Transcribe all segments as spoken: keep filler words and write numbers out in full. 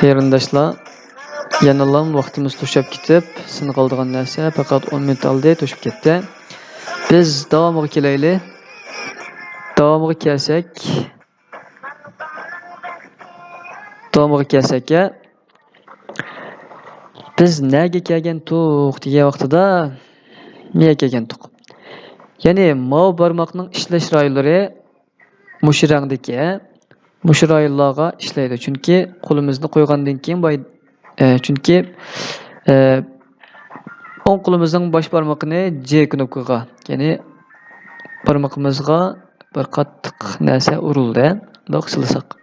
قېرىنداشلار، يەنىلا ۋاقتىمىز توشۇپ كېتىپ، سىنىغالىدىغان نەرسە پەقەت ئون مىنۇت ئالدى توشۇپ كەتتى. بىز داۋامىغا كېلەيلى. داۋامىغا كەلسەك، داۋامىغا كەلسەك، يا، بىز نەگە كەلگەنتۇق دېگەن ۋاقتىدا نەگە كەلگەنتۇق؟ يەنى ماۋۇ بارماقنىڭ ئىشلەش رايونلىرى مۇشۇ رەڭدىكى، مۇشۇ رايونلارغا ئىشلەيدۇ. چۈنكى قولىمىزنى قويغاندىن كېيىن باي-، ئە، چۈنكى، ئە، ئوڭ قولىمىزنىڭ باش بارمىقىنى جې كۇنۇپكىغا، يەنى بارمىقىمىزغا بىر قاتتىق نەرسە ئۇرۇلدى. مۇنداق سىلىساق.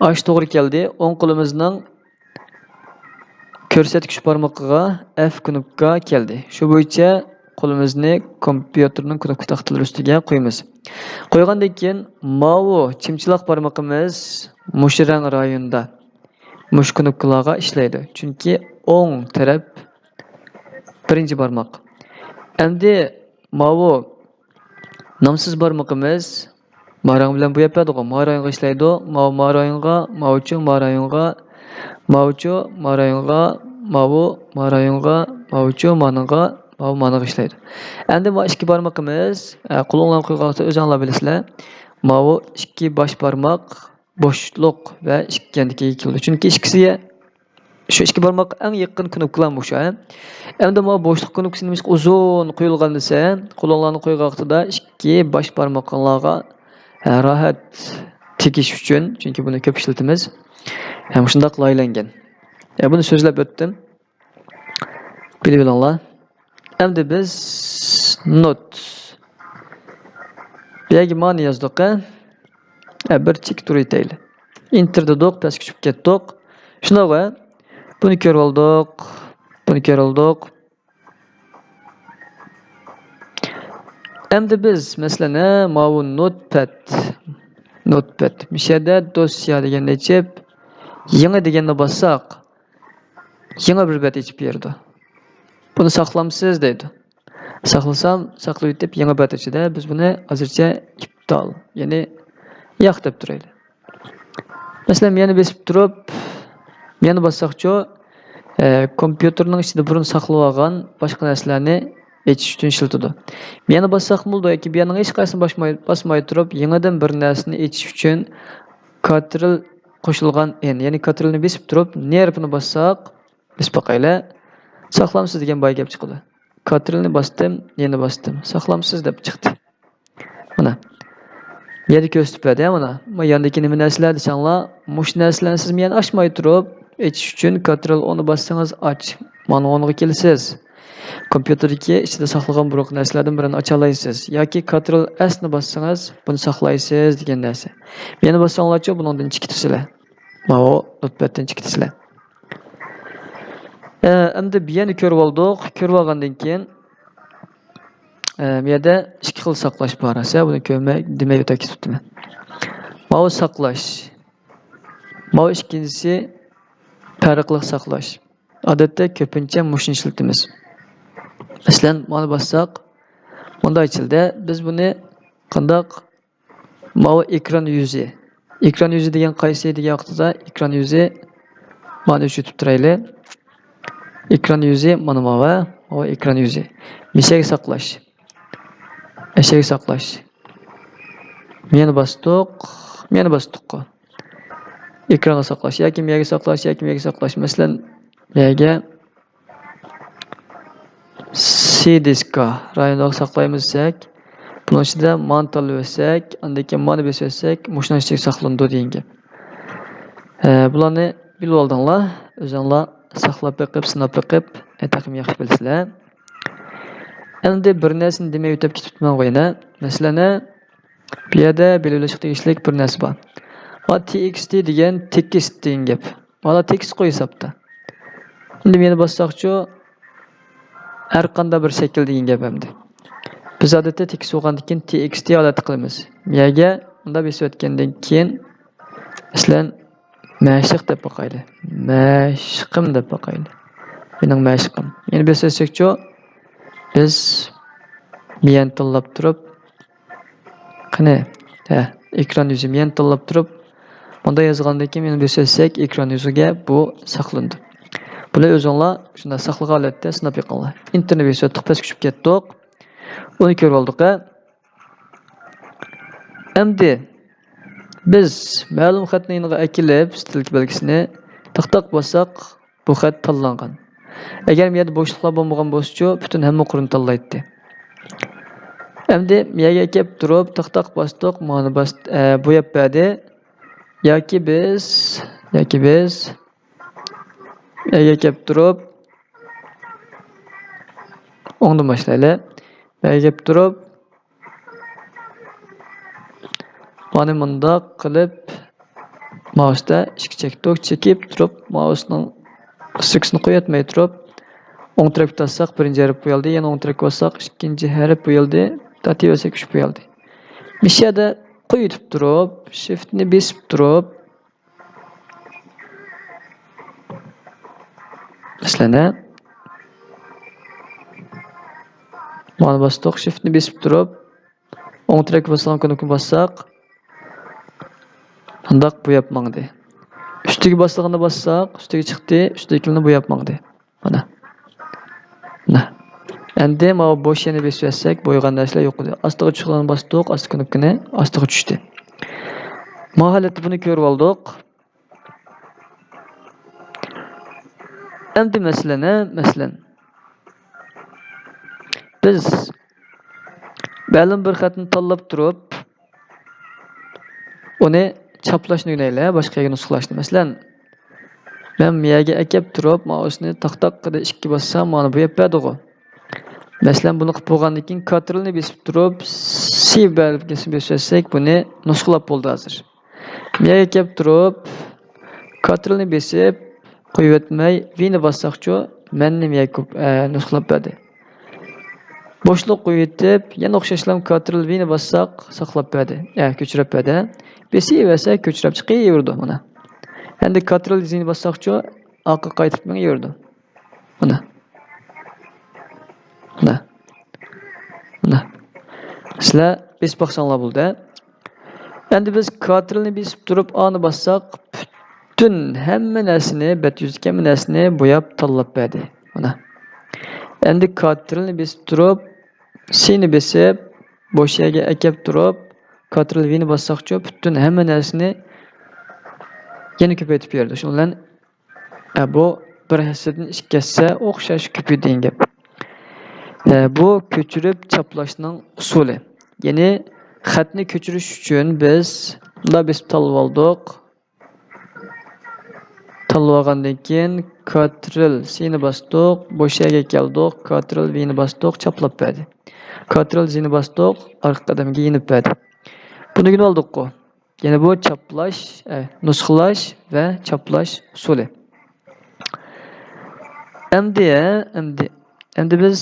ئاشۇ توغرا كەلدى. ئوڭ قولىمىزنىڭ كۆرسەتكۈچ بارمىقىغا ئەف كۇنۇپكا كەلدى. شۇ بويىچە قولىمىزنى كومپيۇتېرنىڭ كۇنۇپكا تاختىلىرى ئۈستىگە قويىمىز. قويغاندىن كېيىن ماۋۇ چىمچىلاق بارمىقىمىز مۇشۇ رەڭ رايونىدا، مۇشۇ كۇنۇپكىلارغا ئىشلەيدۇ. چۈنكى ئوڭ تەرەپ بىرىنچى بارماق. ئەمدى ماۋۇ نامسىز بارمىقىمىز ما رايون بىلەن بوياپ بەردۇق. ما رايونغا ئىشلەيدۇ. ماۋۇ ما رايونغا، ماۋۇچۇ ما رايونغا، ماۋۇچۇ ما رايونغا، ماۋۇ ما رايونغا، ماۋۇچۇ مانىغا، ماۋۇ مانىغا ئىشلەيدۇ. ئەمدى ما ئىككى بارمىقىمىز، ئە، قولۇڭلارنى قويغان ۋاقىتتا ئۆزۈڭلار بىلىسىلەر. ماۋۇ ئىككى باش بارماق بوشلۇق ۋە ئىككى ياندىكىگە كېلىدۇ. چۈنكى ئىككىسى شۇ ئىككى بارماق ئەڭ يېقىن كۇنۇپكىلار مۇشۇ، ھە. ئەمدى ماۋۇ بوشلۇق كۇنۇپكىسى نېمىشقا ئۇزۇن قويۇلغان دېسە، قولۇڭلارنى قويغان ۋاقتىدا ئىككى باش بارمىقىڭلارغا، ھە، راھەت تېگىش ئۈچۈن، چۈنكى بۇنى كۆپ ئىشلىتىمىز. ھە، مۇشۇنداق لايىھەلەنگەن. ھە، بۇنى سۆزلەپ ئۆتتۈم. بىلىۋېلىڭلار. ئەمدى بىز نوت. بۇ يەرگە مانى يازدۇق، ھە؟ ھە، بىر چېك تۇرۇۋېتەيلى. ئېنتېر دېدۇق، پەسكە چۈشۈپ كەتتۇق. شۇنداق، ھە؟ بۇنى كۆرۈۋالدۇق. بۇنى كۆرۈۋالدۇق. ئەمدى بىز، مەسىلەن، ھە، ماۋۇ نوتپەد، نوتپەد. مۇشۇ يەردە دوسيە دېگەننى ئېچىپ، يېڭى دېگەننى باسساق، يېڭى بىر بەت ئېچىپ بېرىدۇ. بۇنى ساقلامسىز دەيدۇ. ساقلىسام، ساقلىۋېتىپ يېڭى بەت ئىچىدە بىز بۇنى ھازىرچە ئىپتال، يەنى ياق دەپ تۇرايلى. مەسىلەن، مەيەنى بېسىپ تۇرۇپ، مەيەنى باسساقچۇ، ئە، كومپيۇتېرنىڭ ئىچىدە بۇرۇن ساقلىۋالغان باشقا نەرسىلەرنى ئېچىش ئۈچۈن ئىشلىتىدۇ. مەيەنى باسساقمۇ بولىدۇ ياكى بۇ يەرنىڭ ھېچقايسىسىنى باسماي، باسماي تۇرۇپ، يېڭىدىن بىر نەرسىنى ئېچىش ئۈچۈن كاترىل قوشۇلغان ئېن، يەنى كاترىلنى بېسىپ تۇرۇپ، نېرپنى باسساق، بېسىپ باقايلى. ساقلامسىز دېگەن باي گەپ چىقىدۇ. كاترىلنى باستىم، يەنە باستىم. ساقلامسىز دەپ چىقتى. مانا. يەردە كۆرسىتىپ بەردى، مانا. ما ياندىكى نېمە نەرسىلەر دېسەڭلار، مۇشۇ نەرسىلەرنى سىز مەيەنى ئاچماي تۇرۇپ، ئېچىش ئۈچۈن كاترىل ئوننى باسسىڭىز ئاچ. مانا ئونغا كېلىسىز. كومپيۇتېردىكى ئىچىدە ساقلىغان بۇرۇنقى نەرسىلەردىن بىرىنى ئاچالايسىز. ياكى كاترىل ئەسنى باسسىڭىز، بۇنى ساقلايسىز دېگەن نەرسە. يەنە باسساڭلارچۇ، بۇنىڭدىن چىقىتىسىلەر. ماۋۇ نوتپەدتىن چىقىتىسىلەر. ئە، ئەمدى بۇ يەرنى كۆرۈۋالدۇق. كۆرۈۋالغاندىن كېيىن، ئە، بۇ يەردە ئىككى خىل ساقلاش بار. ھە، بۇنى كۆرمەي، دېمەي ئۆتۈپ كېتىپتىمەن. ماۋۇ ساقلاش. ماۋۇ ئىككىنچىسى پەرقلىق ساقلاش. ئادەتتە كۆپىنچە مۇشۇنى ئىشلىتىمىز. مەسىلەن، مانا باسساق، مۇنداق ئېچىلدى. بىز بۇنى قانداق ماۋۇ ئېكران يۈزى. ئېكران يۈزى دېگەن قايسى دېگەن ۋاقتىدا ئېكران يۈزى مانا ئۆچۈرتۈپ تۇرايلى. ئېكران يۈزى مانا ماۋۇ، ماۋۇ ئېكران يۈزى. مىشەگە ساقلاش. ئەشەگە ساقلاش. مەيەنى باستۇق، مەيەنى باستۇققۇ. ئېكرانغا ساقلاش ياكى مەيەگە ساقلاش ياكى مەيەگە ساقلاش. مەسىلەن، مەيەگە سى دىسكا رايونىغا ساقلايمىز دېسەك، بۇنىڭ ئىچىدە مانا تاللىۋەتسەك، ئاندىن كېيىن مانا بېسىۋەتسەك، مۇشۇنىڭ ئىچىگە ساقلىنىدۇ دېگەن گەپ. ئە، بۇلارنى بىلىۋالدىڭلار، ئۆزۈڭلار ساقلاپ بېقىپ، سىناپ بېقىپ، ئە، تېخىمۇ ياخشى بىلىسىلەر. ئەمدى بىر نەرسىنى دېمەي ئۆتۈپ كېتىپتىمەن غۇ يەنە. مەسىلەن، بۇ يەردە بىلىۋېلىشقا تېگىشلىك بىر نەرسە بار. ما تى ئېكس تى دېگەن تېكىست دېگەن گەپ. مانا تېكىست قوي ھېسابتا. ئەمدى مەيەنى باسساقچۇ، ھەر قانداق بىر شەكىل دېگەن گەپ ئەمدى. بىز ئادەتتە تېكىست بولغاندىن كېيىن تى ئېكس تى ھالەتتە قىلىمىز. مەيەگە مۇنداق بېسىۋەتكەندىن كېيىن، مەسىلەن، مەشىق دەپ باقايلى. مەشىقىم دەپ باقايلى. مېنىڭ مەشىقىم. يەنە بېسىۋەتسەكچۇ، بىز مەيەنى تاللاپ تۇرۇپ، قېنى، ھە، ئېكران يۈزى مەيەنى تاللاپ تۇرۇپ، مۇنداق يازغاندىن كېيىن يەنە بۆسۈۋەتسەك، ئېكران يۈزىگە بۇ ساقلىنىدۇ. بۇنى ئۆزۈڭلار شۇنداق ساقلىغان ھالەتتە سىناپ بېقىڭلار. ئېنتېرنى بۆسۈۋەتتۇق، پەسكە چۈشۈپ كەتتۇق. ئۇنى كۆرۈپ ئالدۇق، ھە. ئەمدى بىز مەلۇم خەتنى يېنىغا ئەكېلىپ، ستىلكا بەلگىسىنى تاق تاق باسساق، بۇ خەت تاللانغان. ئەگەر بۇ يەردە بوشلۇقلار بولمىغان بولسىچۇ، پۈتۈن ھەممە قۇرنى تاللايتتى. ئەمدى بۇ يەرگە كەپ تۇرۇپ، تاق تاق باستۇق، مانا باس-، ئە، بوياپ بەردى. ياكى بىز، ياكى بىز بۇ يەرگە كەپ تۇرۇپ، ئوڭدىن باشلايلى. بۇ يەرگە كەپ تۇرۇپ، مانا مۇنداق قىلىپ، مائۇستا ئىككى چەكتۇق، چېكىپ تۇرۇپ، مائۇسنىڭ ئىسسىكىسىنى قويۇۋەتمەي تۇرۇپ، ئوڭ تەرەپكە تارتساق، بىرىنچى ھەرپ بويالدى، يەنە ئوڭ تەرەپكە بارساق، ئىككىنچى ھەرپ بويالدى، تارتىۋەرسەك، ئۈچ بويالدى. مۇشۇ يەردە قويۇۋېتىپ تۇرۇپ، شىفتنى بېسىپ تۇرۇپ، مەسىلەن، ھە؟ مانا باستۇق، شىفتنى بېسىپ تۇرۇپ، ئوڭ تەرەپكە باسىدىغان كۇنۇپكىنى باسساق، مۇنداق بوياپ ماڭدى. ئۈستىگە باسىدىغىنىنى باسساق، ئۈستىگە چىقتى، ئۈستىدىكىنى بوياپ ماڭدى. مانا. مانا. ئەمدى ماۋۇ بوش يەرنى بېسىۋەتسەك، بويىغان نەرسىلەر يوقىدى. ئاستىغا چۈشىدىغىنىنى باستۇق، ئاستى كۇنۇپكىنى ئاستىغا چۈشتى. ما ھالەتتە بۇنى كۆرۈپ ئالدۇق. ئەمدى مەسىلەن، ھە، مەسىلەن، بىز مەلۇم بىر خەتنى تاللاپ تۇرۇپ، ئۇنى چاپلاشنى ئۆگىنەيلى، باشقا يەرگە نۇسخىلاشنى. مەسىلەن، مەن بۇ يەرگە ئەكەپ تۇرۇپ، مائۇسنى تاق تاق قىلىپ ئىككى باسسام، مانا بوياپ بەردىغۇ. مەسىلەن، بۇنى قىلىپ بولغاندىن كېيىن، كونترولنى بېسىپ تۇرۇپ، سى بەلگىسىنى بېسىۋەتسەك، بۇنى نۇسخىلاپ بولدى ھازىر. بۇ يەرگە كەپ تۇرۇپ، كونترولنى بېسىپ، قويۇۋەتمەي، ۋىنى باسساقچۇ، مەننى بۇ يەرگە كوپ-، ئە، نۇسخىلاپ بەردى. بوشلۇق قويۇۋېتىپ، يەنە ئوخشاشلا كونترول ۋىنى باسساق، ساقلاپ بەردى. ئە، كۆچۈرۈپ بەردى. بېسىۋەرسە، كۆچۈرۈپ چىقىۋېرىدۇ مانا. ئەمدى كونترول زىنى باسساقچۇ، ئارقىغا قايتىپ مېڭىۋېرىدۇ. مانا. مانا. مانا. سىلەر بېسىپ باقساڭلار بولدى. ئەمدى بىز كونترولنى بېسىپ تۇرۇپ، ئانى باسساق، پۈتۈن ھەممە نەرسىنى، بەت يۈزىدىكى ھەممە نەرسىنى بوياپ تاللاپ بەردى. مانا. ئەمدى كونترولنى بېسىپ تۇرۇپ، سىنى بېسىپ، بوش يەرگە ئەكەپ تۇرۇپ، كونترول ۋىنى باسساقچۇ، پۈتۈن ھەممە نەرسىنى يەنە كۆپەيتىپ بېرىدۇ. شۇنىڭ بىلەن ئە، بۇ بىر ھەسسىدىن ئىككى ھەسسە ئوخشاش كۆپىيىدۇ دېگەن گەپ. ئە، بۇ كۆچۈرۈپ چاپلاشنىڭ ئۇسۇلى. يەنى خەتنى كۆچۈرۈش ئۈچۈن بىز مۇنداق بېسىپ تاللىۋالدۇق. تاللىۋالغاندىن كېيىن كونترول سىنى باستۇق، بوش يەرگە كەلدۇق، كونترول ۋىنى باستۇق، چاپلاپ بەردى. كونترول زىنى باستۇق، ئارقا قەدەمگە يېنىپ بەردى. بۇنى ئۆگىنىۋالدۇققۇ. يەنى بۇ چاپلاش، ئە، نۇسخىلاش ۋە چاپلاش ئۇسۇلى. ئەمدى، ئەمدى، ئەمدى بىز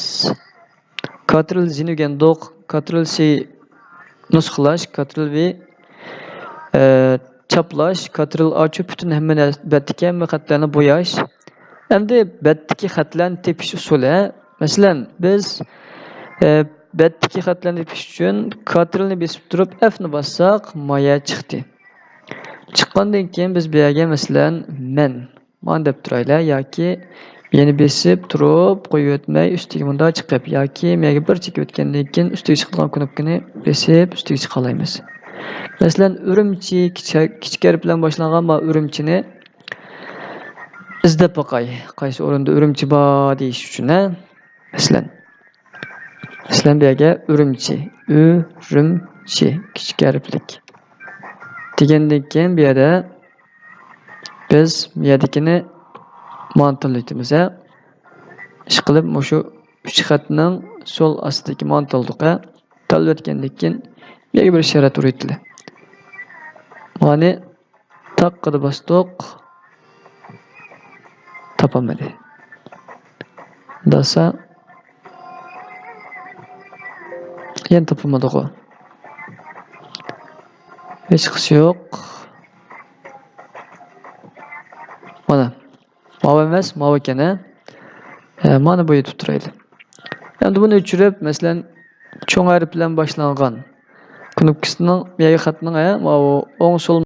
كونترول زىنى ئۆگەندۇق. كونترول سى نۇسخىلاش، كونترول ۋى، ئە، چاپلاش، كونترول ئاچۇ پۈتۈن ھەممە نەرسە، بەتتىكى ھەممە خەتلەرنى بوياش. ئەمدى بەتتىكى خەتلەرنى تېپىش ئۇسۇلى. مەسىلەن، بىز، ئە، بەتتىكى خەتلەرنى تېپىش ئۈچۈن كونترولنى بېسىپ تۇرۇپ، ئەفنى باسساق، مايا چىقتى. چىققاندىن كېيىن بىز بۇ يەرگە، مەسىلەن، مەن، مانا دەپ تۇرايلى ياكى يەنە بېسىپ تۇرۇپ قويۇۋەتمەي، ئۈستىگە مۇنداق چىقىپ ياكى مەيگە بىر چېكىۋەتكەندىن كېيىن ئۈستىگە چىقىدىغان كۇنۇپكىنى بېسىپ ئۈستىگە چىقالايمىز. مەسىلەن، ئۈرۈمچى، كىچىك، كىچىك ھەرپ بىلەن باشلانغان ما ئۈرۈمچىنى ئىزدەپ باقاي. قايسى ئورۇندا ئۈرۈمچى بار دېيىش ئۈچۈن، ھە؟ مەسىلەن. مەسىلەن، بۇ يەرگە ئۈرۈمچى، ئۈرۈمچى، كىچىك ھەرپلىك دېگەندىن كېيىن، بۇ يەردە بىز بۇ يەردىكىنى مانا تاللىۋېتىمىز، ھە. ئىشقىلىپ، مۇشۇ ئۈچ خەتنىڭ سول ئاستىدىكى مانا تاللىدۇق، ھە. تاللىۋەتكەندىن كېيىن، بۇ يەرگە بىر ئىشارەت ئۇرۇۋېتىلى. مانى تاققىدا باستۇق. تاپالمىدى. داسا. يەنە تاپالمىدىغۇ. ھېچقىسى يوق. مانا. ماۋۇ ئەمەس، ماۋۇ ئىكەن، ھە؟ ھە، مانا بۇ يېتىپ تۇرايلى. ئەمدى بۇنى ئۆچۈرۈپ، مەسىلەن، چوڭ ھەرپ بىلەن باشلانغان كۇنۇپكىسىنىڭ، ياكى خەتنىڭ، ھە، ماۋۇ ئوڭ سول